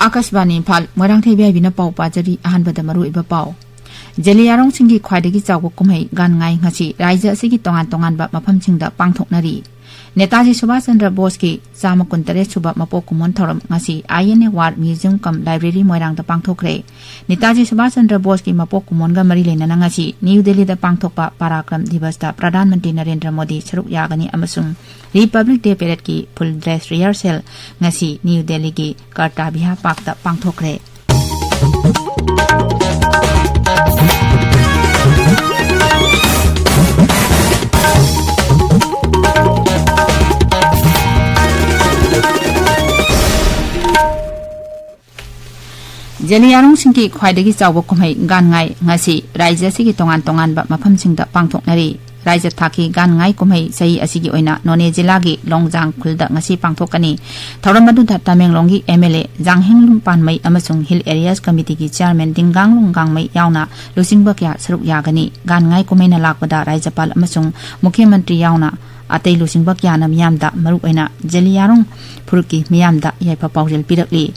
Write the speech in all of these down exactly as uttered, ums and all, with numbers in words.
ꯑꯥꯀꯥꯁꯕꯥꯅꯤ Imphal, Moirangthem B ꯑꯥꯏ ꯕꯤꯅ ꯄꯥꯎ ꯄꯥꯖꯔꯤ꯫ ꯑꯍꯥꯟꯕꯗ ꯃꯔꯨꯑꯣꯏꯕ ꯄꯥꯎ꯫ ꯖꯦꯂꯤꯌꯥꯔꯣꯡꯁꯤꯡꯒꯤ ꯈ꯭ꯋꯥꯏꯗꯒꯤ ꯆꯥꯎꯕ ꯀꯨꯝꯍꯩ ꯒꯥꯟ ꯉꯥꯏ ꯉꯁꯤ ꯔꯥꯖ꯭ꯌ ꯑꯁꯤꯒꯤ ꯇꯣꯉꯥꯟ ꯇꯣꯉꯥꯟꯕ ꯃꯐꯝꯁꯤꯡꯗ ꯄꯥꯡꯊꯣꯛꯅꯔꯤ꯫ ꯅꯦꯇꯥꯖꯤ ꯁꯨꯚꯥꯁ ꯆꯟꯗ꯭ꯔ ꯕꯣꯁꯀꯤ ꯆꯥꯝꯃ ꯀꯨꯟꯇꯔꯦꯠ ꯁꯨꯕ ꯃꯄꯣꯛ ꯀꯨꯝꯑꯣꯟ ꯊꯧꯔꯝ ꯉꯁꯤ I N A war museum cum library ꯃꯣꯏꯔꯥꯡꯗ ꯄꯥꯡꯊꯣꯛꯈ꯭ꯔꯦ꯫ ꯅꯦꯇꯥꯖꯤ ꯁꯨꯚꯥꯁ ꯆꯟꯗ꯭ꯔ ꯕꯣꯁꯀꯤ ꯃꯄꯣꯛ ꯀꯨꯝꯑꯣꯟꯒ ꯃꯔꯤ ꯂꯩꯅꯅ ꯉꯁꯤ ꯅ꯭ꯌꯨ ꯗꯦꯜꯂꯤꯗ ꯄꯥꯡꯊꯣꯛꯄ ꯄꯔꯥꯀ꯭ꯔꯝ ꯗꯤꯕꯁꯇ ꯄ꯭ꯔꯙꯥꯟ ꯃꯟꯇ꯭ꯔꯤ ꯅꯔꯦꯟꯗ꯭ꯔ ꯃꯣꯗꯤ ꯁꯔꯨꯛ ꯌꯥꯒꯅꯤ ꯑꯃꯁꯨꯡ ꯔꯤꯄꯕ꯭ꯂꯤꯛ ꯗꯦ ꯄꯦꯔꯦꯗꯀꯤ ꯐꯨꯜ ꯗ꯭ꯔꯦꯁ ꯔꯤꯍꯔꯁꯦꯜ ꯉꯁꯤ ꯅ꯭ꯌꯨ ꯗꯦꯜꯂꯤꯒꯤ ꯀꯔꯇꯥ ꯕꯤꯍꯥꯔ ꯄꯥꯔꯛꯇ ꯄꯥꯡꯊꯣꯛꯈ꯭ꯔꯦ꯫ ꯖꯦꯂꯤꯌꯥꯔꯣꯡꯁꯤꯡꯒꯤ ꯈ꯭ꯋꯥꯏꯗꯒꯤ ꯆꯥꯎꯕ ꯀꯨꯝꯍꯩ ꯒꯥꯟꯉꯥꯏ ꯉꯁꯤ ꯔꯥꯖ꯭ꯌ ꯑꯁꯤꯒꯤ ꯇꯣꯉꯥꯟ ꯇꯣꯉꯥꯟꯕ ꯃꯐꯝꯁꯤꯡꯗ ꯄꯥꯡꯊꯣꯛꯅꯔꯤ꯫ ꯔꯥꯖ꯭ꯌ ꯊꯥꯛꯀꯤ ꯒꯥꯟꯉꯥꯏ ꯀꯨꯝꯍꯩ ꯆꯍꯤ ꯑꯁꯤꯒꯤ ꯑꯣꯏꯅ ꯅꯣꯅꯦ ꯖꯤꯂꯥꯒꯤ ꯂꯣꯡꯖꯥꯡ ꯈꯨꯜꯗ ꯉꯁꯤ ꯄꯥꯡꯊꯣꯛꯀꯅꯤ꯫ ꯊꯧꯔꯝ ꯑꯗꯨꯗ ꯇꯃꯦꯡꯂꯣꯡꯒꯤ ꯑꯦꯝ ꯑꯦꯜ ꯑꯦ ꯖꯥꯡꯍꯦꯡꯂꯨꯡ ꯄꯥꯟꯃꯩ ꯑꯃꯁꯨꯡ ꯍꯤꯜ ꯑꯦꯔꯤꯌꯥꯁ ꯀꯃꯤꯇꯤꯒꯤ ꯆꯤꯌꯥꯔꯃꯦꯟ ꯗꯤꯡꯒꯥꯡꯂꯨꯡ ꯒꯥꯡꯃꯩ ꯌꯥꯎꯅ ꯂꯨꯆꯤꯡꯕ ꯀꯌꯥ ꯁꯔꯨꯛ ꯌꯥꯒꯅꯤ꯫ ꯒꯥꯟꯉꯥꯏ ꯀꯨꯝꯍꯩꯅ ꯂꯥꯛꯄꯗ ꯔꯥꯖ꯭ꯌꯄꯥꯜ ꯑꯃꯁꯨꯡ ꯃꯨꯈ꯭ꯌ ꯃꯟꯇ꯭ꯔꯤ ꯌꯥꯎꯅ ꯑꯇꯩ ꯂꯨꯆꯤꯡꯕ ꯀꯌꯥꯅ ꯃꯤꯌꯥꯝꯗ, ꯃꯔꯨꯑꯣꯏꯅ ꯖꯦꯂꯤꯌꯥꯔꯣꯡ ꯐꯨꯔꯨꯞꯀꯤ ꯃꯤꯌꯥꯝꯗ ꯌꯥꯏꯐ ꯄꯥꯎꯖꯦꯜ ꯄꯤꯔꯛꯂꯤ꯫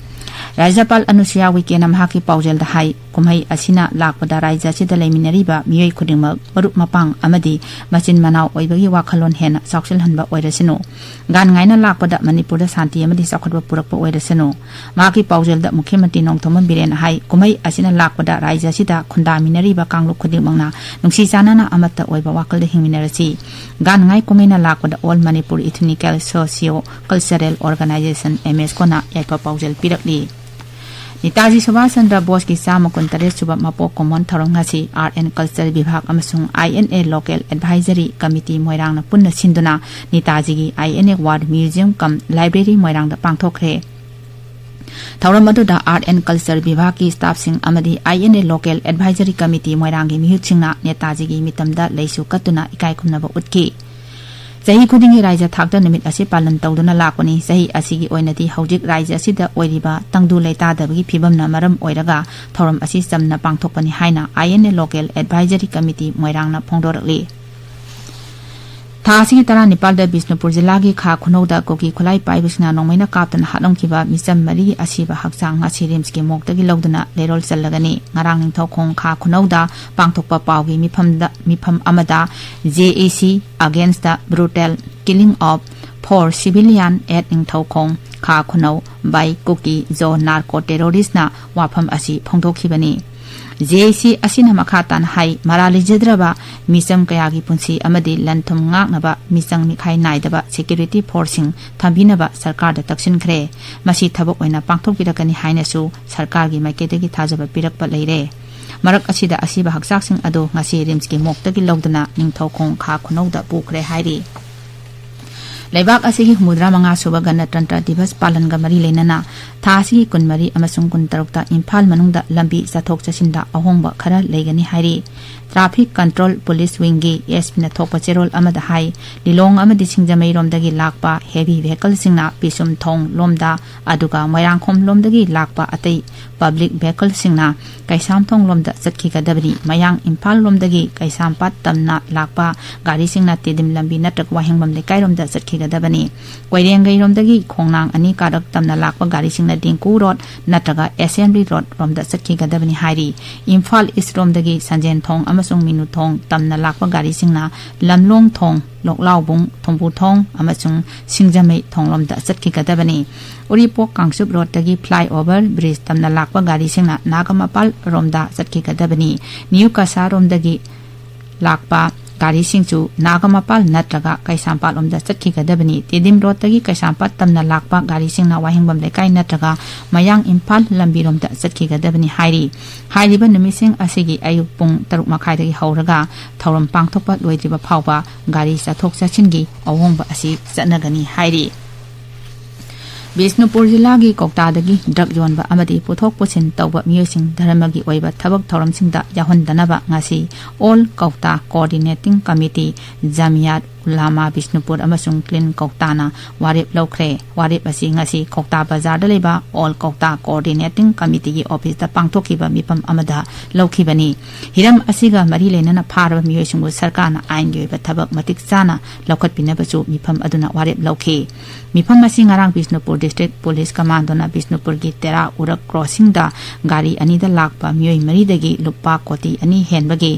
ꯔꯥꯖ꯭ꯌꯄꯥꯜ ꯑꯅꯨꯁꯨꯌꯥ ꯎꯏꯀꯦꯅ ꯃꯍꯥꯛꯀꯤ ꯄꯥꯎꯖꯦꯜꯗ ꯍꯥꯏ, ꯀꯨꯝꯍꯩ ꯑꯁꯤꯅ ꯂꯥꯛꯄꯗ ꯔꯥꯖ꯭ꯌ ꯑꯁꯤꯗ ꯂꯩꯃꯤꯟꯅꯔꯤꯕ ꯃꯤꯑꯣꯏ ꯈꯨꯗꯤꯡꯃꯛ ꯃꯔꯨꯞ ꯃꯄꯥꯡ ꯑꯃꯗꯤ ꯃꯆꯤꯟ ꯃꯅꯥꯎ ꯑꯣꯏꯕꯒꯤ ꯋꯥꯈꯜꯂꯣꯟ ꯍꯦꯟꯅ ꯆꯥꯎꯁꯤꯜꯍꯟꯕ ꯑꯣꯏꯔꯁꯅꯨ꯫ ꯒꯥꯟ ꯉꯥꯏꯅ ꯂꯥꯛꯄꯗ ꯃꯅꯤꯄꯨꯔꯗ ꯁꯥꯟꯇꯤ ꯑꯃꯗꯤ ꯆꯥꯎꯈꯠꯄ ꯄꯨꯔꯛꯄ ꯑꯣꯏꯔꯁꯅꯨ꯫ ꯃꯍꯥꯛꯀꯤ ꯄꯥꯎꯖꯦꯜꯗ ꯃꯨꯈ꯭ꯌ ꯃꯟꯇ꯭ꯔꯤ ꯅꯣꯡꯊꯣꯝꯕꯝ ꯕꯤꯔꯦꯟꯅ ꯍꯥꯏ, ꯀꯨꯝꯍꯩ ꯑꯁꯤꯅ ꯂꯥꯛꯄꯗ ꯔꯥꯖ꯭ꯌ ꯑꯁꯤꯗ ꯈꯨꯟꯗꯥꯃꯤꯟꯅꯔꯤꯕ ꯀꯥꯡꯂꯨꯞ ꯈꯨꯗꯤꯡꯃꯛꯅ ꯅꯨꯡꯁꯤ ꯆꯥꯟꯅꯅ ꯑꯃꯠꯇ ꯑꯣꯏꯕ ꯋꯥꯈꯜꯗ ꯍꯤꯡꯃꯤꯟꯅꯔꯁꯤ꯫ ꯒꯥꯟ ꯉꯥꯏ ꯀꯨꯝꯍꯩꯅ ꯂꯥꯛꯄꯗ All Manipur Ethnical Socio Cultural Organization, M S ꯀꯣꯅ ꯌꯥꯏꯐ ꯄꯥꯎꯖꯦꯜ ꯄꯤꯔꯛꯂꯤ꯫ ꯅꯤꯇꯥꯖꯤ ꯁꯨꯚꯥꯁ ꯆꯟꯗ꯭ꯔ ꯕꯣꯁꯀꯤ ꯆꯥꯝꯃ ꯀꯨꯟꯇꯔꯦꯠ ꯁꯨꯕ ꯃꯄꯣꯛ ꯀꯨꯝꯑꯣꯟ ꯊꯧꯔꯝ ꯉꯁꯤ Art and Culture ꯕꯤꯚꯥꯒ ꯑꯃꯁꯨꯡ I N A Local Advisory Committee ꯃꯣꯏꯔꯥꯡꯅ ꯄꯨꯟꯅ ꯁꯤꯟꯗꯨꯅ ꯅꯤꯇꯥꯖꯤꯒꯤ I N A War Museum cum Library ꯃꯣꯏꯔꯥꯡꯗ ꯄꯥꯡꯊꯣꯛꯈ꯭ꯔꯦ꯫ ꯊꯧꯔꯝ ꯑꯗꯨꯗ Art and Culture ꯕꯤꯚꯥꯒꯀꯤ staffꯁꯤꯡ ꯑꯃꯗꯤ I N A Local Advisory Committee ꯃꯣꯏꯔꯥꯡꯒꯤ ꯃꯤꯍꯨꯠꯁꯤꯡꯅ ꯅꯦꯇꯥꯖꯤꯒꯤ ꯃꯤꯇꯝꯗ ꯂꯩꯁꯨ ꯀꯠꯇꯨꯅ ꯏꯀꯥꯏ ꯈꯨꯝꯅꯕ ꯎꯠꯈꯤ꯫ ꯆꯍꯤ ꯈꯨꯗꯤꯡꯒꯤ ꯔꯥꯖ꯭ꯌ ꯊꯥꯛꯇ ꯅꯨꯃꯤꯠ ꯑꯁꯤ ꯄꯥꯂꯟ ꯇꯧꯗꯨꯅ ꯂꯥꯛꯄꯅꯤ꯫ ꯆꯍꯤ ꯑꯁꯤꯒꯤ ꯑꯣꯏꯅꯗꯤ ꯍꯧꯖꯤꯛ ꯔꯥꯖ꯭ꯌ ꯑꯁꯤꯗ ꯑꯣꯏꯔꯤꯕ ꯇꯪꯗꯨ ꯂꯩꯇꯥꯗꯕꯒꯤ ꯐꯤꯕꯝꯅ ꯃꯔꯝ ꯑꯣꯏꯔꯒ ꯊꯧꯔꯝ ꯑꯁꯤ ꯆꯝꯅ ꯄꯥꯡꯊꯣꯛꯄꯅꯤ ꯍꯥꯏꯅ I N A Local Advisory Committee ꯃꯣꯏꯔꯥꯡꯅ ꯐꯣꯡꯗꯣꯔꯛꯂꯤ꯫ ꯊꯥ ꯑꯁꯤꯒꯤ ꯇꯔꯥꯅꯤꯄꯥꯜꯗ ꯕꯤꯁꯅꯨꯄꯨꯔ ꯖꯤꯂꯥꯒꯤ ꯈꯥ ꯈꯨꯅꯧꯗ ꯀꯨꯀꯤ ꯈꯨꯠꯂꯥꯏ ꯄꯥꯏꯕꯁꯤꯡꯅ ꯅꯣꯡꯃꯩꯅ ꯀꯥꯞꯇꯨꯅ ꯍꯥꯠꯂꯝꯈꯤꯕ ꯃꯤꯆꯝ ꯃꯔꯤ ꯑꯁꯤꯕ ꯍꯛꯆꯥꯡ ꯉꯁꯤ ꯔꯤꯝꯁꯀꯤ ꯃꯣꯔꯒꯇꯒꯤ ꯂꯧꯗꯨꯅ ꯂꯩꯔꯣꯜ ꯆꯜꯂꯒꯅꯤ꯫ ꯉꯔꯥꯡ ꯅꯤꯡꯊꯧꯈꯣꯡ ꯈꯥ ꯈꯨꯅꯧꯗ ꯄꯥꯡꯊꯣꯛꯄ ꯄꯥꯎꯒꯤ ꯃꯤꯐꯝꯗ, ꯃꯤꯐꯝ ꯑꯃꯗ J A C against the brutal killing of four civilian at Ningthoukhong ꯈꯥ ꯈꯨꯅꯧ by Kuki Zo narco terroristꯅ ꯋꯥꯐꯝ ꯑꯁꯤ ꯐꯣꯡꯗꯣꯛꯈꯤꯕꯅꯤ꯫ J A C ꯑꯁꯤꯅ ꯃꯈꯥ ꯇꯥꯅ ꯍꯥꯏ, ꯃꯔꯥꯜ ꯂꯩꯖꯗ꯭ꯔꯕ ꯃꯤꯆꯝ ꯀꯌꯥꯒꯤ ꯄꯨꯟꯁꯤ ꯑꯃꯗꯤ ꯂꯟ-ꯊꯨꯝ ꯉꯥꯛꯅꯕ ꯃꯤꯆꯪ ꯃꯤꯈꯥꯏ ꯅꯥꯏꯗꯕ security forceꯁꯤꯡ ꯊꯝꯕꯤꯅꯕ ꯁꯔꯀꯥꯔꯗ ꯇꯛꯁꯤꯟꯈ꯭ꯔꯦ꯫ ꯃꯁꯤ ꯊꯕꯛ ꯑꯣꯏꯅ ꯄꯥꯡꯊꯣꯛꯄꯤꯔꯛꯀꯅꯤ ꯍꯥꯏꯅꯁꯨ ꯁꯔꯀꯥꯔꯒꯤ ꯃꯥꯏꯀꯩꯗꯒꯤ ꯊꯥꯖꯕ ꯄꯤꯔꯛꯄ ꯂꯩꯔꯦ꯫ ꯃꯔꯛ ꯑꯁꯤꯗ ꯑꯁꯤꯕ ꯍꯛꯆꯥꯡꯁꯤꯡ ꯑꯗꯨ ꯉꯁꯤ ꯔꯤꯝꯁꯀꯤ ꯃꯣꯔꯒꯇꯒꯤ ꯂꯧꯗꯨꯅ ꯅꯤꯡꯊꯧꯈꯣꯡ ꯈꯥ ꯈꯨꯅꯧꯗ ꯄꯨꯈ꯭ꯔꯦ ꯍꯥꯏꯔꯤ꯫ ꯂꯩꯕꯥꯛ ꯑꯁꯤꯒꯤ ꯍꯨꯝꯐꯨꯇꯔꯥ ꯃꯉꯥ ꯁꯨꯕ ꯒꯅꯇꯟꯇ꯭ꯔ ꯗꯤꯕꯁ ꯄꯥꯂꯟꯒ ꯃꯔꯤ ꯂꯩꯅꯅ ꯊꯥ ꯑꯁꯤꯒꯤ ꯀꯨꯟꯃꯔꯤ ꯑꯃꯁꯨꯡ ꯀꯨꯟꯇꯔꯨꯛꯇ ꯏꯝꯐꯥꯜ ꯃꯅꯨꯡꯗ ꯂꯝꯕꯤ ꯆꯠꯊꯣꯛ ꯆꯠꯁꯤꯟꯗ ꯑꯍꯣꯡꯕ ꯈꯔ ꯂꯩꯒꯅꯤ ꯍꯥꯏꯔꯤ꯫ Traffic Control Police Wingꯒꯤ S Pꯅ ꯊꯣꯛꯄ ꯆꯦꯔꯣꯜ ꯑꯃꯗ ꯍꯥꯏ, ꯂꯤꯂꯣꯡ ꯑꯃꯗꯤ ꯁꯤꯡꯖꯃꯩꯔꯣꯝꯗꯒꯤ ꯂꯥꯛꯄ heavy vehicleꯁꯤꯡꯅ ꯄꯤꯁꯨꯝ ꯊꯣꯡ ꯂꯣꯝꯗ, ꯑꯗꯨꯒ ꯃꯣꯏꯔꯥꯡꯈꯣꯝ ꯂꯣꯝꯗꯒꯤ ꯂꯥꯛꯄ ꯑꯇꯩ public vehicleꯁꯤꯡꯅ ꯀꯩꯁꯥꯝꯊꯣꯡ ꯂꯣꯝꯗ ꯆꯠꯈꯤꯒꯗꯕꯅꯤ꯫ ꯃꯌꯥꯡ ꯏꯝꯐꯥꯜ ꯂꯣꯝꯗꯒꯤ ꯀꯩꯁꯥꯝꯄꯥꯠ ꯇꯝꯅ ꯂꯥꯛꯄ ꯒꯥꯔꯤꯁꯤꯡꯅ ꯇꯦꯗꯤꯝ ꯂꯝꯕꯤ ꯅꯠꯇ꯭ꯔꯒ ꯋꯥꯍꯦꯡꯕꯝ ꯂꯩꯀꯥꯏꯔꯣꯝꯗ ꯆꯠꯈꯤꯒꯗꯕꯅꯤ꯫ ꯀꯣꯏꯔꯦꯡꯒꯩꯔꯣꯝꯗꯒꯤ ꯈꯣꯡꯅꯥꯡ ꯑꯅꯤ ꯀꯥꯔꯛ ꯇꯝꯅ ꯂꯥꯛꯄ ꯒꯥꯔꯤꯁꯤꯡꯅ ꯗꯤꯡꯀꯨ ꯔꯣꯗ ꯅꯠꯇ꯭ꯔꯒ Assembly Road ꯔꯣꯝꯗ ꯆꯠꯈꯤꯒꯗꯕꯅꯤ ꯍꯥꯏꯔꯤ꯫ ꯏꯝꯐꯥꯜ East ꯔꯣꯝꯗꯒꯤ ꯁꯟꯖꯦꯟ ꯊꯣꯡ ꯑꯃꯁꯨꯡ ꯃꯤꯅꯨ ꯊꯣꯡ ꯇꯝꯅ ꯂꯥꯛꯄ ꯒꯥꯔꯤꯁꯤꯡꯅ ꯂꯝꯂꯣꯡ ꯊꯣꯡ, ꯂꯣꯛꯂꯥꯎꯕꯨꯡ, ꯊꯨꯝꯕꯨ ꯊꯣꯡ ꯑꯃꯁꯨꯡ ꯁꯤꯡꯖꯃꯩ ꯊꯣꯡꯂꯣꯝꯗ ꯆꯠꯈꯤꯒꯗꯕꯅꯤ꯫ ꯎꯔꯤꯄꯣꯛ ꯀꯥꯡꯆꯨꯞ ꯔꯣꯗꯇꯒꯤ flyover bridge ꯇꯝꯅ ꯂꯥꯛꯄ ꯒꯥꯔꯤꯁꯤꯡꯅ ꯅꯥꯒꯃꯄꯥꯜ ꯔꯣꯝꯗ ꯆꯠꯈꯤꯒꯗꯕꯅꯤ꯫ ꯅ꯭ꯌꯨ ꯀꯁꯥꯔꯣꯝꯗꯒꯤ ꯂꯥꯛꯄ ꯒꯥꯔꯤꯁꯤꯡꯁꯨ ꯅꯥꯒꯃꯄꯥꯜ ꯅꯠꯇ꯭ꯔꯒ ꯀꯩꯁꯥꯝꯄꯥꯠ ꯂꯣꯝꯗ ꯆꯠꯈꯤꯒꯗꯕꯅꯤ꯫ ꯇꯦꯗꯤꯝ ꯔꯣꯗꯇꯒꯤ ꯀꯩꯁꯥꯝꯄꯥꯠ ꯇꯝꯅ ꯂꯥꯛꯄ ꯒꯥꯔꯤꯁꯤꯡꯅ ꯋꯥꯍꯦꯡꯕꯝ ꯂꯩꯀꯥꯏ ꯅꯠꯇ꯭ꯔꯒ ꯃꯌꯥꯡ ꯏꯝꯐꯥꯜ ꯂꯝꯕꯤꯔꯣꯝꯗ ꯆꯠꯈꯤꯒꯗꯕꯅꯤ ꯍꯥꯏꯔꯤ꯫ ꯍꯥꯏꯔꯤꯕ ꯅꯨꯃꯤꯠꯁꯤꯡ ꯑꯁꯤꯒꯤ ꯑꯌꯨꯛ ꯄꯨꯡ ꯇꯔꯨꯛ ꯃꯈꯥꯏꯗꯒꯤ ꯍꯧꯔꯒ ꯊꯧꯔꯝ ꯄꯥꯡꯊꯣꯛꯄ ꯂꯣꯏꯗ꯭ꯔꯤꯕ ꯐꯥꯎꯕ ꯒꯥꯔꯤ ꯆꯠꯊꯣꯛ ꯆꯠꯁꯤꯟꯒꯤ ꯑꯍꯣꯡꯕ ꯑꯁꯤ ꯆꯠꯅꯒꯅꯤ ꯍꯥꯏꯔꯤ꯫ ꯕꯤꯁꯅꯨꯄꯨꯔ ꯖꯤꯂꯥꯒꯤ ꯀꯧꯇꯥꯗꯒꯤ drug ꯌꯣꯟꯕ ꯑꯃꯗꯤ ꯄꯨꯊꯣꯛ ꯄꯨꯁꯤꯟ ꯇꯧꯕ ꯃꯤꯑꯣꯏꯁꯤꯡ ꯙꯔꯃꯒꯤ ꯑꯣꯏꯕ ꯊꯕꯛ ꯊꯧꯔꯝꯁꯤꯡꯗ ꯌꯥꯎꯍꯟꯗꯅꯕ ꯉꯁꯤ All Kaukta Coordinating Committee, Jamiyat ꯎꯂꯥꯃꯥ Bishnupur ꯑꯃꯁꯨꯡ ꯀ꯭ꯂꯤꯟ ꯀꯧꯇꯥꯅ ꯋꯥꯔꯦꯞ ꯂꯧꯈ꯭ꯔꯦ꯫ ꯋꯥꯔꯦꯞ ꯑꯁꯤ ꯉꯁꯤ ꯀꯧꯇꯥ ꯕꯖꯥꯔꯗ ꯂꯩꯕ ꯑꯣꯜ ꯀꯧꯇꯥ ꯀꯣꯑꯣꯔꯗꯤꯅꯦꯇꯤꯡ ꯀꯃꯤꯇꯤꯒꯤ ꯑꯣꯐꯤꯁꯇ ꯄꯥꯡꯊꯣꯛꯈꯤꯕ ꯃꯤꯐꯝ ꯑꯃꯗ ꯂꯧꯈꯤꯕꯅꯤ꯫ ꯍꯤꯔꯝ ꯑꯁꯤꯒ ꯃꯔꯤ ꯂꯩꯅꯅ ꯐꯥꯔꯕ ꯃꯤꯑꯣꯏꯁꯤꯡꯕꯨ ꯁꯔꯀꯥꯔꯅ ꯑꯥꯏꯟꯒꯤ ꯑꯣꯏꯕ ꯊꯕꯛ ꯃꯇꯤꯛ ꯆꯥꯅ ꯂꯧꯈꯠꯄꯤꯅꯕꯁꯨ ꯃꯤꯐꯝ ꯑꯗꯨꯅ ꯋꯥꯔꯦꯞ ꯂꯧꯈꯤ꯫ ꯃꯤꯐꯝ ꯑꯁꯤ ꯉꯔꯥꯡ ꯕꯤꯁꯅꯨꯄꯨꯔ ꯗꯤꯁꯇ꯭ꯔꯤꯛ ꯄꯨꯂꯤꯁ ꯀꯃꯥꯟꯗꯣꯅ ꯕꯤꯁꯅꯨꯄꯨꯔꯒꯤ ꯇꯦꯔꯥ ꯎꯔꯛ ꯀ꯭ꯔꯣꯁꯤꯡꯗ ꯒꯥꯔꯤ ꯑꯅꯤꯗ ꯂꯥꯛꯄ ꯃꯤꯑꯣꯏ ꯃꯔꯤꯗꯒꯤ ꯂꯨꯄꯥ ꯀꯣꯇꯤ ꯑꯅꯤ ꯍꯦꯟꯕꯒꯤ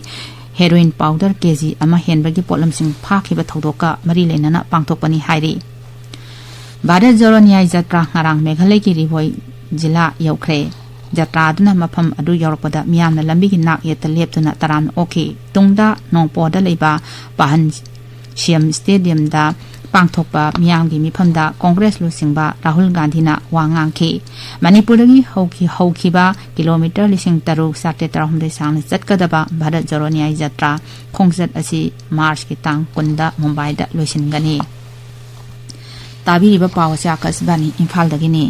ꯍꯦꯔꯣꯏꯟ ꯄꯥꯎꯗꯔ ꯀꯦꯖꯤ ꯑꯃ ꯍꯦꯟꯕꯒꯤ ꯄꯣꯠꯂꯝꯁꯤꯡ ꯐꯥꯈꯤꯕ ꯊꯧꯗꯣꯛꯀ ꯃꯔꯤ ꯂꯩꯅꯅ ꯄꯥꯡꯊꯣꯛꯄꯅꯤ ꯍꯥꯏꯔꯤ꯫ ꯚꯥꯔꯠ ꯖꯣꯔꯣ ꯅ꯭ꯌꯥꯏ ꯖꯇ꯭ꯔꯥ ꯉꯔꯥꯡ ꯃꯦꯘꯥꯂꯌꯒꯤ ꯔꯤꯚꯣꯏ ꯖꯤꯂꯥ ꯌꯧꯈ꯭ꯔꯦ꯫ ꯖꯇ꯭ꯔꯥ ꯑꯗꯨꯅ ꯃꯐꯝ ꯑꯗꯨ ꯌꯧꯔꯛꯄꯗ ꯃꯤꯌꯥꯝꯅ ꯂꯝꯕꯤꯒꯤ ꯅꯥꯛ ꯌꯦꯠꯇ ꯂꯦꯞꯇꯨꯅ ꯇꯔꯥꯝꯅ ꯑꯣꯛꯈꯤ꯫ ꯇꯨꯡꯗ ꯅꯣꯡꯄꯣꯗ ꯂꯩꯕ ꯄꯥꯍꯟ ꯁꯤꯑꯦꯝ ꯁ꯭ꯇꯦꯗꯤꯌꯝꯗ ꯄꯥꯡꯊꯣꯛꯄ ꯃꯤꯌꯥꯝꯒꯤ ꯃꯤꯐꯝꯗ ꯀꯣꯡꯒ꯭ꯔꯦꯁ ꯂꯨꯆꯤꯡꯕ ꯔꯥꯍꯨꯜ ꯒꯥꯟꯙꯤꯅ ꯋꯥ ꯉꯥꯡꯈꯤ꯫ ꯃꯅꯤꯄꯨꯔꯗꯒꯤ ꯍꯧꯈꯤ-, ꯍꯧꯈꯤꯕ ꯀꯤꯂꯣꯃꯤꯇꯔ ꯂꯤꯁꯤꯡ ꯇꯔꯨꯛ ꯆꯥꯇ꯭ꯔꯦꯠ ꯇꯔꯥꯍꯨꯝꯗꯣꯏ ꯁꯥꯡꯅ ꯆꯠꯀꯗꯕ ꯚꯥꯔꯠ ꯖꯣꯔꯣ ꯅ꯭ꯌꯥꯏ ꯖꯇ꯭ꯔꯥ ꯈꯣꯡꯆꯠ ꯑꯁꯤ ꯃꯥꯔꯆꯀꯤ ꯇꯥꯡ ꯀꯨꯟꯗ ꯃꯨꯝꯕꯥꯏꯗ ꯂꯣꯏꯁꯤꯟꯒꯅꯤ꯫ ꯇꯥꯕꯤꯔꯤꯕ ꯄꯥꯎ ꯑꯁꯤ ꯑꯥꯀꯥꯁꯕꯥꯅꯤ ꯏꯝꯐꯥꯜꯗꯒꯤꯅꯤ꯫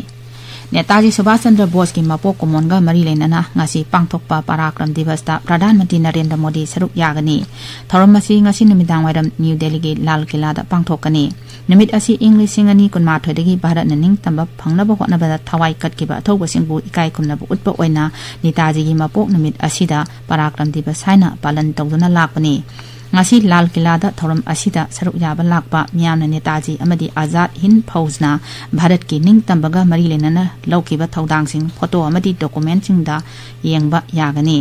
ꯅꯦꯇꯥꯖꯤ ꯁꯨꯚꯥꯁ ꯆꯟꯗ꯭ꯔ ꯕꯣꯁꯀꯤ ꯃꯄꯣꯛ ꯀꯨꯝꯑꯣꯟꯒ ꯃꯔꯤ ꯂꯩꯅꯅ ꯉꯁꯤ ꯄꯥꯡꯊꯣꯛꯄ ꯄꯔꯥꯀ꯭ꯔꯝ ꯗꯤꯕꯁꯇ ꯄ꯭ꯔꯙꯥꯟ ꯃꯟꯇ꯭ꯔꯤ ꯅꯔꯦꯟꯗ꯭ꯔ ꯃꯣꯗꯤ ꯁꯔꯨꯛ ꯌꯥꯒꯅꯤ꯫ ꯊꯧꯔꯝ ꯑꯁꯤ ꯉꯁꯤ ꯅꯨꯃꯤꯗꯥꯡ ꯋꯥꯏꯔꯝ ꯅ꯭ꯌꯨ ꯗꯦꯜꯂꯤꯒꯤ ꯂꯥꯜ ꯀꯤꯂꯥꯗ ꯄꯥꯡꯊꯣꯛꯀꯅꯤ꯫ ꯅꯨꯃꯤꯠ ꯑꯁꯤ ꯏꯪ ꯂꯤꯁꯤꯡ ꯑꯅꯤ ꯀꯨꯟꯃꯥꯊꯣꯏꯗꯒꯤ ꯚꯥꯔꯠꯅ ꯅꯤꯡꯇꯝꯕ ꯐꯪꯅꯕ ꯍꯣꯠꯅꯕꯗ ꯊꯋꯥꯏ ꯀꯠꯈꯤꯕ ꯑꯊꯧꯕꯁꯤꯡꯕꯨ ꯏꯀꯥꯏ ꯈꯨꯝꯅꯕ ꯎꯠꯄ ꯑꯣꯏꯅ ꯅꯦꯇꯥꯖꯤꯒꯤ ꯃꯄꯣꯛ ꯅꯨꯃꯤꯠ ꯑꯁꯤꯗ ꯄꯔꯥꯀ꯭ꯔꯝ ꯗꯤꯕꯁ ꯍꯥꯏꯅ ꯄꯥꯂꯟ ꯇꯧꯗꯨꯅ ꯂꯥꯛꯄꯅꯤ꯫ ꯉꯁꯤ ꯂꯥꯜ ꯀꯤꯂꯥꯗ ꯊꯧꯔꯝ ꯑꯁꯤꯗ ꯁꯔꯨꯛ ꯌꯥꯕ ꯂꯥꯛꯄ ꯃꯤꯌꯥꯝꯅ ꯅꯦꯇꯥꯖꯤ ꯑꯃꯗꯤ ꯑꯖꯥꯗ ꯍꯤꯟꯗ ꯐꯧꯖꯅ ꯚꯥꯔꯠꯀꯤ ꯅꯤꯡꯇꯝꯕꯒ ꯃꯔꯤ ꯂꯩꯅꯅ ꯂꯧꯈꯤꯕ ꯊꯧꯗꯥꯡꯁꯤꯡ ꯐꯣꯇꯣ ꯑꯃꯗꯤ ꯗꯣꯀꯨꯃꯦꯟꯠꯁꯤꯡꯗ ꯌꯦꯡꯕ ꯌꯥꯒꯅꯤ꯫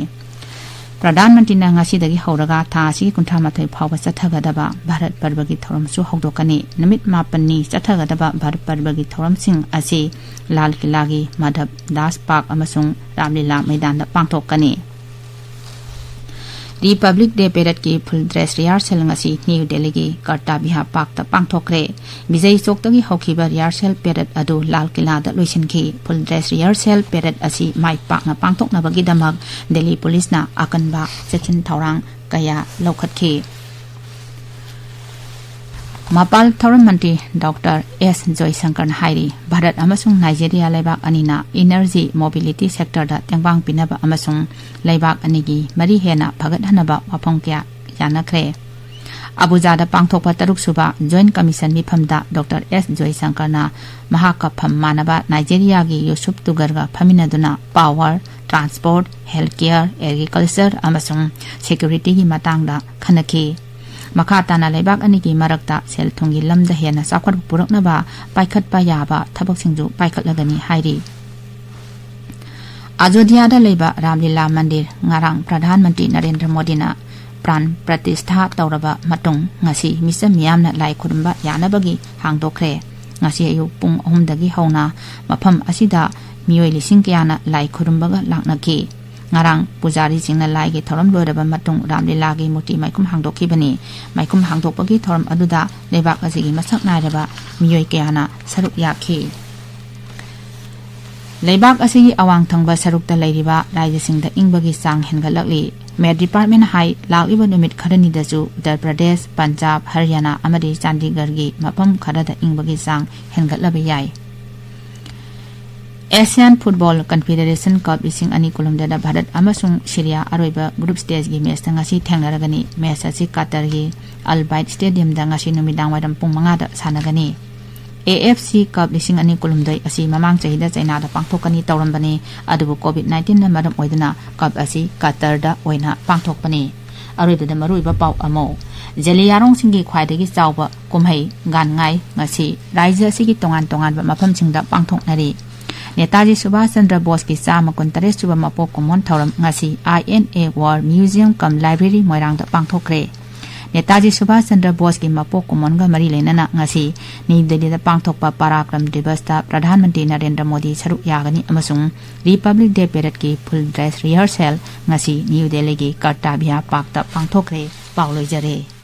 ꯄ꯭ꯔꯙꯥꯟ ꯃꯟꯇ꯭ꯔꯤꯅ ꯉꯁꯤꯗꯒꯤ ꯍꯧꯔꯒ ꯊꯥ ꯑꯁꯤꯒꯤ ꯀꯨꯟꯊ꯭ꯔꯥ ꯃꯥꯊꯣꯏ ꯐꯥꯎꯕ ꯆꯠꯊꯒꯗꯕ ꯚꯥꯔꯠ ꯄꯔꯕꯒꯤ ꯊꯧꯔꯝꯁꯨ ꯍꯧꯗꯣꯛꯀꯅꯤ꯫ ꯅꯨꯃꯤꯠ ꯃꯥꯄꯟꯅꯤ ꯆꯠꯊꯒꯗꯕ ꯚꯥꯔꯠ ꯄꯔꯕꯒꯤ ꯊꯧꯔꯝꯁꯤꯡ ꯑꯁꯤ ꯂꯥꯜ ꯀꯤꯂꯥꯒꯤ ꯃꯥꯙꯕ ꯗꯥꯁ ꯄꯥꯔꯛ ꯑꯃꯁꯨꯡ ꯔꯥꯝꯂꯤꯂꯥ ꯃꯩꯗꯥꯟꯗ ꯄꯥꯡꯊꯣꯛꯀꯅꯤ꯫ ꯔꯤꯄꯕ꯭ꯂꯤꯛ ꯗꯦ ꯄꯦꯔꯦꯗꯀꯤ ꯐꯨꯜ ꯗ꯭ꯔꯦꯁ ꯔꯤꯍꯥꯔꯁꯦꯜ ꯉꯁꯤ ꯅ꯭ꯌꯨ ꯗꯦꯜꯂꯤꯒꯤ ꯀꯔꯇꯥ ꯕꯤꯍꯥꯔ ꯄꯥꯔꯛꯇ ꯄꯥꯡꯊꯣꯛꯈ꯭ꯔꯦ꯫ ꯕꯤꯖꯌ ꯆꯣꯛꯇꯒꯤ ꯍꯧꯈꯤꯕ ꯔꯤꯍꯥꯔꯁꯦꯜ ꯄꯦꯔꯦꯗ ꯑꯗꯨ ꯂꯥꯜ ꯀꯤꯂꯥꯗ ꯂꯣꯏꯁꯤꯟꯈꯤ꯫ ꯐꯨꯜ ꯗ꯭ꯔꯦꯁ ꯔꯤꯍꯥꯔꯁꯦꯜ ꯄꯦꯔꯦꯗ ꯑꯁꯤ ꯃꯥꯏ ꯄꯥꯛꯅ ꯄꯥꯡꯊꯣꯛꯅꯕꯒꯤꯗꯃꯛ ꯗꯦꯜꯂꯤ ꯄꯨꯂꯤꯁꯅ ꯑꯀꯟꯕ ꯆꯦꯛꯁꯤꯟ ꯊꯧꯔꯥꯡ ꯀꯌꯥ ꯂꯧꯈꯠꯈꯤ꯫ ꯃꯄꯥꯜ ꯊꯧꯔꯝ ꯃꯟꯇ꯭ꯔꯤ ꯗꯣꯛꯇꯔ ꯑꯦꯁ ꯖꯣꯏꯁꯪꯀꯔꯅ ꯍꯥꯏꯔꯤ, ꯚꯥꯔꯠ ꯑꯃꯁꯨꯡ ꯅꯥꯏꯖꯦꯔꯤꯌꯥ ꯂꯩꯕꯥꯛ ꯑꯅꯤꯅ ꯏꯅꯔꯖꯤ, ꯃꯣꯕꯤꯂꯤꯇꯤ ꯁꯦꯛꯇꯔꯗ ꯇꯦꯡꯕꯥꯡ ꯄꯤꯅꯕ ꯑꯃꯁꯨꯡ ꯂꯩꯕꯥꯛ ꯑꯅꯤꯒꯤ ꯃꯔꯤ ꯍꯦꯟꯅ ꯐꯒꯠꯍꯟꯅꯕ ꯋꯥꯐꯝ ꯀꯌꯥ ꯌꯥꯅꯈ꯭ꯔꯦ꯫ ꯑꯕꯨꯖꯥꯗ ꯄꯥꯡꯊꯣꯛꯄ ꯇꯔꯨꯛꯁꯨꯕ Joint Commission ꯃꯤꯐꯝꯗ Doctor S ꯖꯣꯏꯁꯪꯀꯔꯅ ꯃꯍꯥꯛꯀ ꯐꯝ ꯃꯥꯟꯅꯕ ꯅꯥꯏꯖꯦꯔꯤꯌꯥꯒꯤ Yusuf ꯇꯨꯒꯔꯒ ꯐꯝꯃꯤꯟꯅꯗꯨꯅ power, transport, healthcare, agriculture ꯑꯃꯁꯨꯡ security ꯒꯤ ꯃꯇꯥꯡꯗ ꯈꯟꯅꯈꯤ꯫ ꯃꯈꯥ ꯇꯥꯅ ꯂꯩꯕꯥꯛ ꯑꯅꯤꯒꯤ ꯃꯔꯛꯇ ꯁꯦꯜ ꯊꯨꯝꯒꯤ ꯂꯝꯗ ꯍꯦꯟꯅ ꯆꯥꯎꯈꯠꯄ ꯄꯨꯔꯛꯅꯕ ꯄꯥꯏꯈꯠꯄ ꯌꯥꯕ ꯊꯕꯛꯁꯤꯡꯁꯨ ꯄꯥꯏꯈꯠꯂꯒꯅꯤ ꯍꯥꯏꯔꯤ꯫ ꯑꯖꯣꯙ꯭ꯌꯥꯗ ꯂꯩꯕ ꯔꯥꯝꯂꯤꯂꯥ ꯃꯟꯗꯤꯔ ꯉꯔꯥꯡ ꯄ꯭ꯔꯙꯥꯟ ꯃꯟꯇ꯭ꯔꯤ ꯅꯔꯦꯟꯗ꯭ꯔ ꯃꯣꯗꯤꯅ ꯄ꯭ꯔꯥꯟ ꯄ꯭ꯔꯇꯤꯁꯊꯥ ꯇꯧꯔꯕ ꯃꯇꯨꯡ ꯉꯁꯤ ꯃꯤꯆꯝ ꯃꯤꯌꯥꯝꯅ ꯂꯥꯏ ꯈꯨꯔꯨꯝꯕ ꯌꯥꯅꯕꯒꯤ ꯍꯥꯡꯗꯣꯛꯈ꯭ꯔꯦ꯫ ꯉꯁꯤ ꯑꯌꯨꯛ ꯄꯨꯡ ꯑꯍꯨꯝꯗꯒꯤ ꯍꯧꯅ ꯃꯐꯝ ꯑꯁꯤꯗ ꯃꯤꯑꯣꯏ ꯂꯤꯁꯤꯡ ꯀꯌꯥꯅ ꯂꯥꯏ ꯈꯨꯔꯨꯝꯕꯒ ꯂꯥꯛꯅꯈꯤ꯫ ꯉꯔꯥꯡ ꯄꯨꯖꯥꯔꯤꯁꯤꯡꯅ ꯂꯥꯏꯒꯤ ꯊꯧꯔꯝ ꯂꯣꯏꯔꯕ ꯃꯇꯨꯡ ꯔꯥꯝꯂꯤꯂꯥꯒꯤ ꯃꯨꯔꯇꯤ ꯃꯥꯏꯈꯨꯝ ꯍꯥꯡꯗꯣꯛꯈꯤꯕꯅꯤ꯫ ꯃꯥꯏꯈꯨꯝ ꯍꯥꯡꯗꯣꯛꯄꯒꯤ ꯊꯧꯔꯝ ꯑꯗꯨꯗ ꯂꯩꯕꯥꯛ ꯑꯁꯤꯒꯤ ꯃꯁꯛ ꯅꯥꯏꯔꯕ ꯃꯤꯑꯣꯏ ꯀꯌꯥꯅ ꯁꯔꯨꯛ ꯌꯥꯈꯤ꯫ ꯂꯩꯕꯥꯛ ꯑꯁꯤꯒꯤ ꯑꯋꯥꯡ ꯊꯪꯕ ꯁꯔꯨꯛꯇ ꯂꯩꯔꯤꯕ ꯔꯥꯖ꯭ꯌꯁꯤꯡꯗ ꯏꯪꯕꯒꯤ ꯆꯥꯡ ꯍꯦꯟꯒꯠꯂꯛꯂꯤ꯫ Met Department ꯍꯥꯏ, ꯂꯥꯛꯂꯤꯕ ꯅꯨꯃꯤꯠ ꯈꯔꯅꯤꯗꯁꯨ ꯎꯠꯇꯔ ꯄ꯭ꯔꯗꯦꯁ, ꯄꯟꯖꯥꯕ, ꯍꯔꯤꯌꯥꯅꯥ ꯑꯃꯗꯤ ꯆꯥꯟꯗꯤꯒꯔꯒꯤ ꯃꯐꯝ ꯈꯔꯗ ꯏꯪꯕꯒꯤ ꯆꯥꯡ ꯍꯦꯟꯒꯠꯂꯕ ꯌꯥꯏ꯫ Asian Football Confederation Cup ꯂꯤꯁꯤꯡ ꯑꯅꯤ ꯀꯨꯟꯍꯨꯝꯗꯣꯏꯗ ꯚꯥꯔꯠ ꯑꯃꯁꯨꯡ ꯁꯤꯔꯤꯌꯥ ꯑꯔꯣꯏꯕ group stageꯀꯤ matchꯇ ꯉꯁꯤ ꯊꯦꯡꯅꯔꯒꯅꯤ꯫ Match ꯑꯁꯤ ꯀꯇꯔꯒꯤ ꯑꯜ ꯕꯥꯏꯠ Stadiumꯗ ꯉꯁꯤ ꯅꯨꯃꯤꯗꯥꯡꯋꯥꯏꯔꯝ ꯄꯨꯡ ꯃꯉꯥꯗ ꯁꯥꯟꯅꯒꯅꯤ꯫ AFC Cup ꯂꯤꯁꯤꯡ ꯑꯅꯤ ꯀꯨꯟꯍꯨꯝꯗꯣꯏ ꯑꯁꯤ ꯃꯃꯥꯡ ꯆꯍꯤꯗ ꯆꯩꯅꯥꯗ ꯄꯥꯡꯊꯣꯛꯀꯅꯤ ꯇꯧꯔꯝꯕꯅꯤ, ꯑꯗꯨꯕꯨ COVID nineteenꯅ ꯃꯔꯝ ꯑꯣꯏꯗꯨꯅ cup ꯑꯁꯤ ꯀꯇꯔꯗ ꯑꯣꯏꯅ ꯄꯥꯡꯊꯣꯛꯄꯅꯤ꯫ ꯑꯔꯣꯏꯕꯗ ꯃꯔꯨꯑꯣꯏꯕ ꯄꯥꯎ ꯑꯃ, ꯖꯦꯂꯤꯌꯥꯔꯣꯡꯁꯤꯡꯒꯤ ꯈ꯭ꯋꯥꯏꯗꯒꯤ ꯆꯥꯎꯕ ꯀꯨꯝꯍꯩ ꯒꯥꯟꯉꯥꯏ ꯉꯁꯤ ꯔꯥꯖ꯭ꯌ ꯑꯁꯤꯒꯤ ꯇꯣꯉꯥꯟ ꯇꯣꯉꯥꯟꯕ ꯃꯐꯝꯁꯤꯡꯗ ꯄꯥꯡꯊꯣꯛꯅꯔꯤ꯫ ꯅꯦꯇꯥꯖꯤ ꯁꯨꯚꯥꯁ ꯆꯟꯗ꯭ꯔ ꯕꯣꯁꯀꯤ ꯆꯥꯝꯃ ꯀꯨꯟꯇꯔꯦꯠ ꯁꯨꯕ ꯃꯄꯣꯛ ꯀꯨꯝꯑꯣꯟ ꯊꯧꯔꯝ ꯉꯁꯤ INA War Museum cum Library ꯃꯣꯏꯔꯥꯡꯗ ꯄꯥꯡꯊꯣꯛꯈ꯭ꯔꯦ꯫ ꯅꯦꯇꯥꯖꯤ ꯁꯨꯚꯥꯁ ꯆꯟꯗ꯭ꯔ ꯕꯣꯁꯀꯤ ꯃꯄꯣꯛ ꯀꯨꯝꯑꯣꯟꯒ ꯃꯔꯤ ꯂꯩꯅꯅ ꯉꯁꯤ ꯅ꯭ꯌꯨ ꯗꯦꯜꯂꯤꯗ ꯄꯥꯡꯊꯣꯛꯄ ꯄꯔꯥꯀ꯭ꯔꯝ ꯗꯤꯕꯁꯇ ꯄ꯭ꯔꯙꯥꯟ ꯃꯟꯇ꯭ꯔꯤ ꯅꯔꯦꯟꯗ꯭ꯔ ꯃꯣꯗꯤ ꯁꯔꯨꯛ ꯌꯥꯒꯅꯤ ꯑꯃꯁꯨꯡ Republic Day Paradeꯀꯤ full dress rehearsal ꯉꯁꯤ ꯅ꯭ꯌꯨ ꯗꯦꯜꯂꯤꯒꯤ ꯀꯔꯇꯥꯚ꯭ꯌꯥ ꯄꯥꯔꯛꯇ ꯄꯥꯡꯊꯣꯛꯈ꯭ꯔꯦ꯫ ꯄꯥꯎ ꯂꯣꯏꯖꯔꯦ꯫